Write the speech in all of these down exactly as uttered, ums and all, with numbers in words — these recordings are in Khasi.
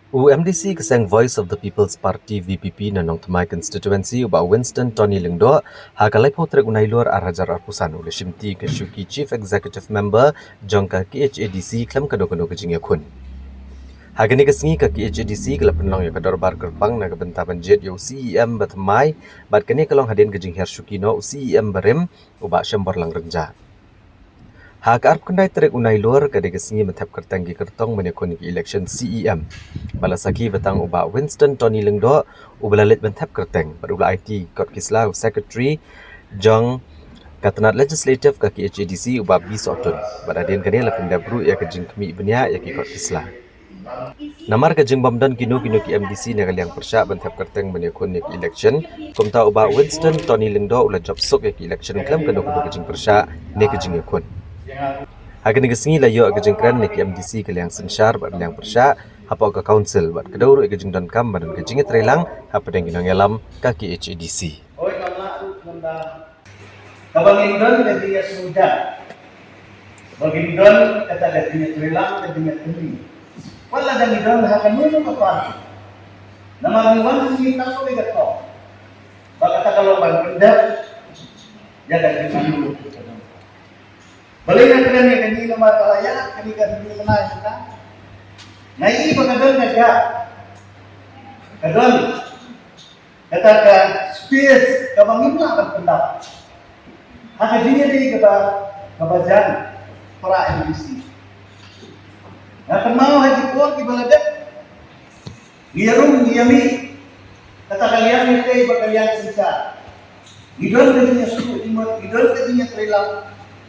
U MDC ka seng Voice of the People's Party, VPP, na Nongthymmai Constituency, u Bah Winston Tony Lyngdoh, ha ka laiphew tarik u Nailur ar hajar arphew san, u la shimti ka shuki Chief Executive Member jong ka KHADC khlem kano kano ka jingïakhun. Ha kane ka sngi ka KHADC ka la pynlong ïa ka dorbar kyrpang na ka bynta ban jied ïa u CEM ba thymmai, bad kane ka long hadien ka jinghiar shuki noh u CEM barim, u Bah Shemborlang Rynjah. Ha ka arphew khyndai tarik u Nailur, ka dei ka sngi ban thep kyrteng ki kyrtong ban ïakhun ïa ki election CEM. Ba la sakhi ba tang u Bah Winston Tony Lyngdoh uba la leit ban thep kyrteng, bad u la aiti kot ki sla u Secretary jong ka tnat Legislative ka KHADC, u Bah B Sohtun. Bad hadien kane la pyndep ruh ïa ka jingkhmih bniah ïa ki kot ki sla. Namar ka jingbym don kino kino ki MDC na ka liang pyrshah ban thep kyrteng ban ïakhun ïa ki election, kumta u Bah Winston Tony Lyngdoh u la jop suk ïa ki election khlem kano kano ka jingpyrshah ne ka jingïakhun. Ha kane ka sngi la ïoh ka jingkren na ki MDC ka liang synshar bad ka liang pyrshah hapoh ka council, bad ka dei ruh ïa ka jingdonkam ban don ka jingïatreilang hapdeng ki nongïalam ka KHADC. Kaba ngin don ka jingïasngewsih. Ba ngin don kata ka jingïatreilang, ka jingïatreilang. Wat la ka ngin don ha kano kano ka party. Namar ngi wan ngi tang kawei ka thong. Ba kata ka long ban pyndep ïa ka jingmane. Balei nga kren ïa kane namar ka la ïa kane ka jingmane ïa ka. Nga i ba ka don ka jaka. Ka don kata ka space kaba ngim lah ban pyndap ha ka jingïadei kaba, kaba jan para MDC. Nga kynmaw ha ki por kiba la dep, ngi ïarum ngi ïamih, kata ka liang ïatei bad ka liang synshar. Ngi don ka jingïasngewsih, ngi don ka jingïatreilang,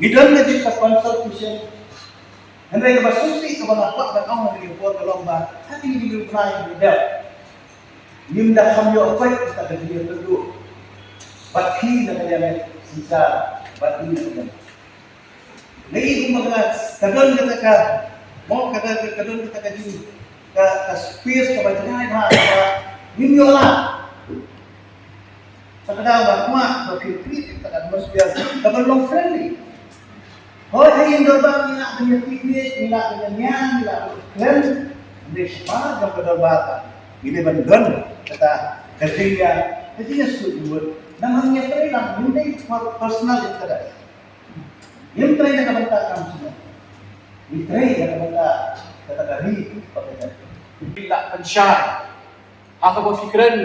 ngi don ka jingïaconsultation. Hynrei kaba sngewsih kaba nga kwah ban ong ha kane ka por ka long ba ha kine ki jingïatreilang kiba dep, ngim da kham ïoh peit kata ka jingïatreilang. Bad ki na ka liang synshar, bad ki na ka liang. Ngi i kumba ka don kata ka, mo kata ka, ka don kata ka jing, ka, ka space kaba jngai bha, kaba ngim ïoh lah. Sa ka daw ba kwah ba phi create ka atmosphere kaba long friendly. Hooid, ha ïing dorbar ngi lah ban ïa picnic, ngi lah ban ïa ñiah, ngi lah ban kren. Hynrei shabar jong ka dorbar ka, ngi dei ban don kata ka jingïa, ka jingïasuk mut. Namar ngi ïatrei lang, ngim dei for personal interest. Ngim trei na ka bynta kam shnong. Ngi trei na ka bynta kata ka ri, kata ka ri. Ngi lah pynshai ha kaba phi kren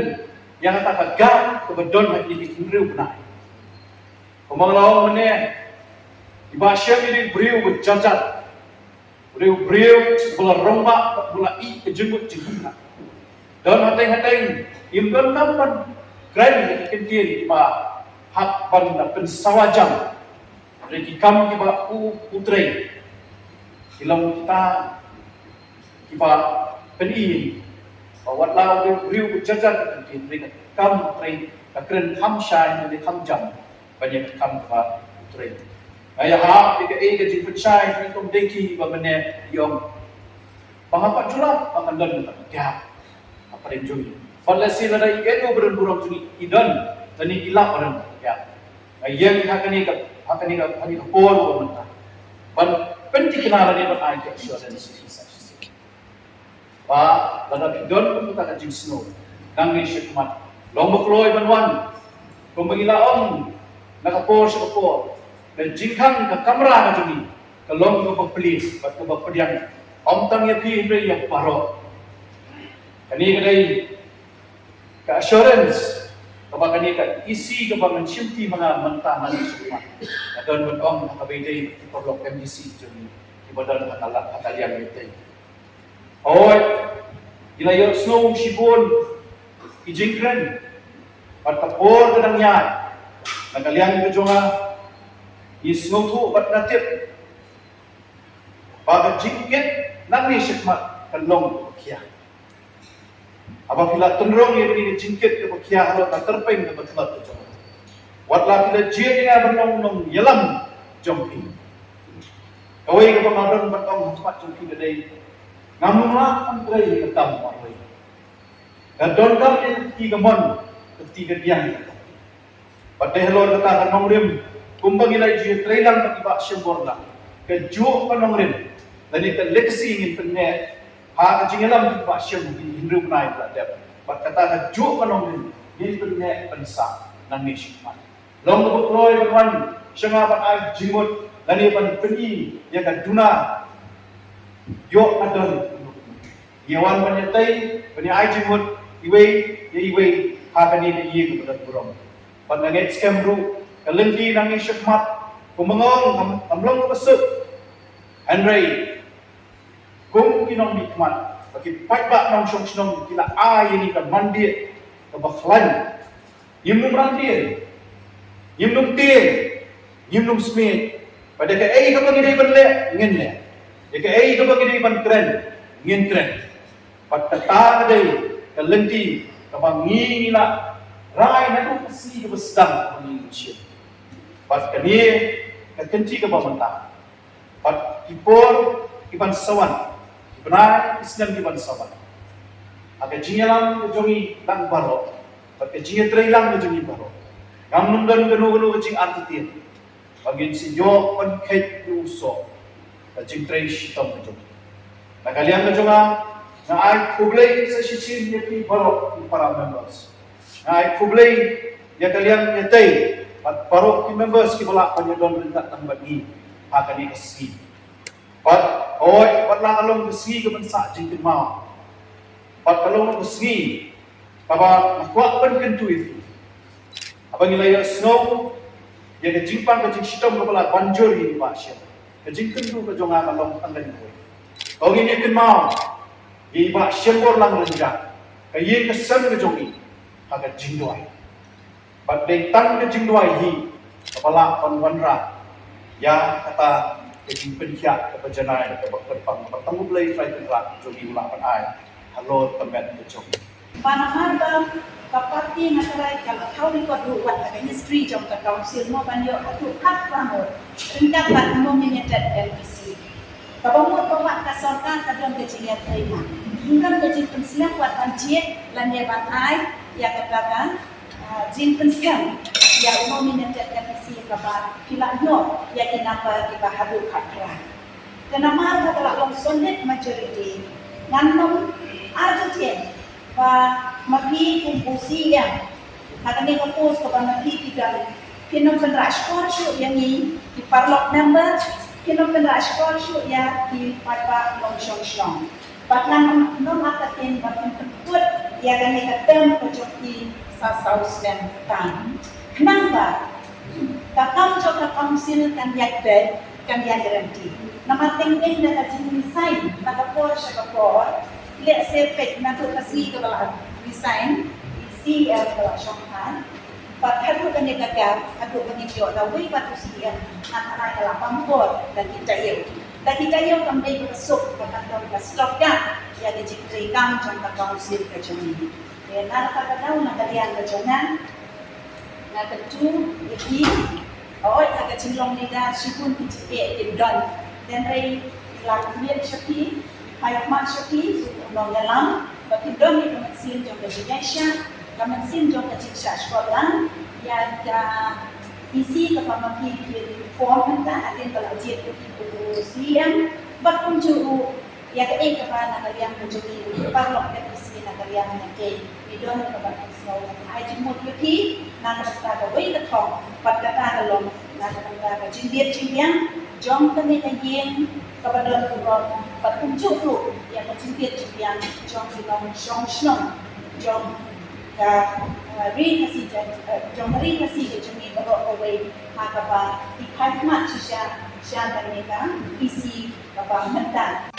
ïa kata ka gap kaba don ha kine ki hynriew bnai. Kumba nga la ong mynne, i Bah Shem i dei u briew uba jar jar. U dei u briew uba la rangbah, uba la ïeit ka jingmut jingpyrkhat. Don hateng hateng, im don kam ban kren ïa ki kyntien kiba hap ban da pynsawa jam. Hynrei ki kam kiba u, u trei ki long kita kiba pyni ba wat la u dei u briew uba jar jar ka kyntien, hynrei ka kam u trei ka kren kham shai, hynrei kham jam ban ïa ka kam kaba u trei. Nga ïahap ïa kaei ka jingpynshai jong i Kong Dei Ki ba mynne i ong ba nga pat ju lap ba kan don kata ka gap hapdeng jong ngi. Bad lehse lada i ïeit u briew burom jong ngi i don, lane i lap ba don kata ka gap. Nga ïeng ha kane ka, ha kane ka, ha kane ka por ba mynta ban pynthikna lane ban ai ka assurance. Ba lada phi don kum kata ka jingsngew, nangne shakhmat, long ba kloi ban wan. Kumba ngi la ong na ka por sha ka por, ka jingkhang ka kamra ka jong ngi ka long kaba plie bad kaba pdiang, ym tang ïa phi hynrei ïa baroh. Kane ka dei ka assurance kaba kane ka EC kaba ngan shimti ma nga mynta nangne shakhmat ka don ban ong ha kaba ïadei bad ki paralok MDC jong ngi kiba don ha ka la-, ha ka liang ïatei. Hooid, ngi la ïohsngew shibun ki jingkren bad ka por ka dang ïaid. Na ka liang ka jong nga, ngi sngewthuh bad nga tip ba ka jingkit nangne shakhmat kan long kaba khia. Haba phi la tynrong ïa kane ka jingkit kaba khia halor ka tyrpeng kaba tlot ka jong nga, wat la phi la jied ïa nga ban long nongïalam jong phi, kawei kaba nga don ban ong ha khmat jong phi ka dei, ngam lah ban trei ïa ka kam marwei. Nga donkam ïa ka kti kamon, ka kti kadiang. Bad dei halor kata ka nongrim, kumba ngi la ju ïatreilang bad i Bah Shemborlang, kajuh ka nongrim lane ka legacy ngin pynneh Ha ka jingïalam jong u Bah Shem, u dei u hynriew bnai ba la dep. Bad kata ka juh ka nongrim, ngin pynneh pynsah nangne shakhmat. Long kaba kloi ban wan sha nga ban ai jingmut lane ban pyni ïa ka duna. Ïoh ka don. Ïa wan ban ïatei, ban ïa ai jingmut iwei ïa iwei ha kane ka ïing kaba don burom. Bad nga ngeit skhem ruh ka lynti nangne shakhmat, kumba nga ong, kam, kam long kaba suk. Hynrei kum ki nongmihkhmat bad ki paidbah nongshong shnong, ki la ai ïa ngi ka mandate kaba khlaiñ. Ngim nym rangtieng, ngim nym tieng, ngim nym smiej. Bad ïa kaei kaba ngi dei ban leh, ngin leh. Ïa kaei kaba ngi dei ban kren, ngin kren. Bad kata ka dei ka lynti kaba ngi, ngi la rai naduh ka sngi kaba sdang kaba ngi shim. Bad kane ka kynti kaba mynta. Bad ki por ki ban sa wan, ki bnai ki snem ki ban sa wan, ha ka jingïalam ka jong ngi lang baroh, bad ka jingïatreilang ka jong ngi baroh, ngam nym don kano kano ka jingartatien ba ngin sa ïoh ban kheit ïa u soh ka jingtrei shitom ka jong ngi. Na ka liang ka jong nga, nga ai khublei sa shisien ïa phi baroh ki para members. Nga ai khublei ïa ka liang ïatei bad baroh ki members kiba lah ban ïadon ryngkat lang bad ngi ha kane ka sngi. Bad hooid, wat la ka long ka sngi ka ban sah jingkynmaw, bad ka long ka sngi kaba nga kwah ban kyntu ïa phi. Haba ngi la ïohsngew ïa ka jingpang ka jingshitom kaba la ban jur ïa i Bah Shem, ka jingkyntu ka jong nga ka long tang kawei. To ngin ïa kynmaw ïa i Bah Shembor Langranjah, ka ïing ka sem ka jong ngi, ha ka jingduwai. Bad dei tang ka jingduwai hi kaba lah ban wanrah ïa kata ka jingpynkhiah kaba janai kaba kyrpang, bad tang U Blei Trai Kynrad jong ngi u lah ban ai halor ka met ka jong ngi. Ba namar ba ka party nga trai ka la thaw record ruh wat ha ka history jong ka council mo ban ïoh haduh khatphra ngut ryngkat bad nominated M P C. Kaba mut ba wat ka sorkar ka don ka jingïatreilang, ka don ka jingpynslem wat ban jied lane ban ai ïa kata ka, ah, jingpynslem ïa u nominated M P C kaba ki la ïoh ïa ki number kiba haduh khatphra. Te namar ba ka la long solid majority, ngan nym artatien ba ma phi kum u C E M, ha kane ka post kaba ma phi phi don, phin nym pynrah shkor shuh ïa ngi ki paralok member, phin nym pynrah shkor shuh ïa ki paidbah nongshong shnong. Bad ngan nym artatien ba phin pynkut ïa kane ka term ka jong phi sa saw snem tam. Khnang ba ka kam jong ka council kan ïaid beit, kan ïaid ryntih. Namar teng teng da ka jingresign na ka por sha ka por, lehse peit naduh ka sngi kaba la resign i C E M ka la shong than, bad haduh kane ka gap, haduh ba ngin ïoh da uwei pat u C E M, nga tharai ka la bam por da ki taïew. Da ki taïew kam dei ba ka suk, ba kan don ka stopgap ïa ka jingtrei kam jong ka council ka jong ngi. Te na kata ka daw, na ka liang ka jong nga, nga kyntu ïa phi, hooid, ha ka jinglong leader shibun ki jingeh kin don. Hynrei la khmih sha phi, phai khmat sha phi, u nongïalam, ba kin don ïa ka mynsiem jong ka jingïaishah, ka mynsiem jong ka jingshah shkor lang ïa ka E C kaba ma phi phi form mynta, hadien ba la jied ïa phi u C E M, bad kumjuh ruh ïa kaei kaba na ka liang ka jong ngi ki paralok M P C na ka liang ka jong ngi, ngi don kaba ngi sngew ai jingmut ïa phi na ka bynta kawei ka thong, bad kata ka long na ka bynta ka jingbit jingbiang jong kane ka ïing kaba don burom, bad kumjuh ruh ïa ka jingbit jingbiang jong ki nongshong shnong jong ka, eh, ri Khasi Jait, eh, jong ka ri Khasi ka jong ngi baroh kawei, ha kaba ki phai khmat shisha sha kane ka E C kaba mynta.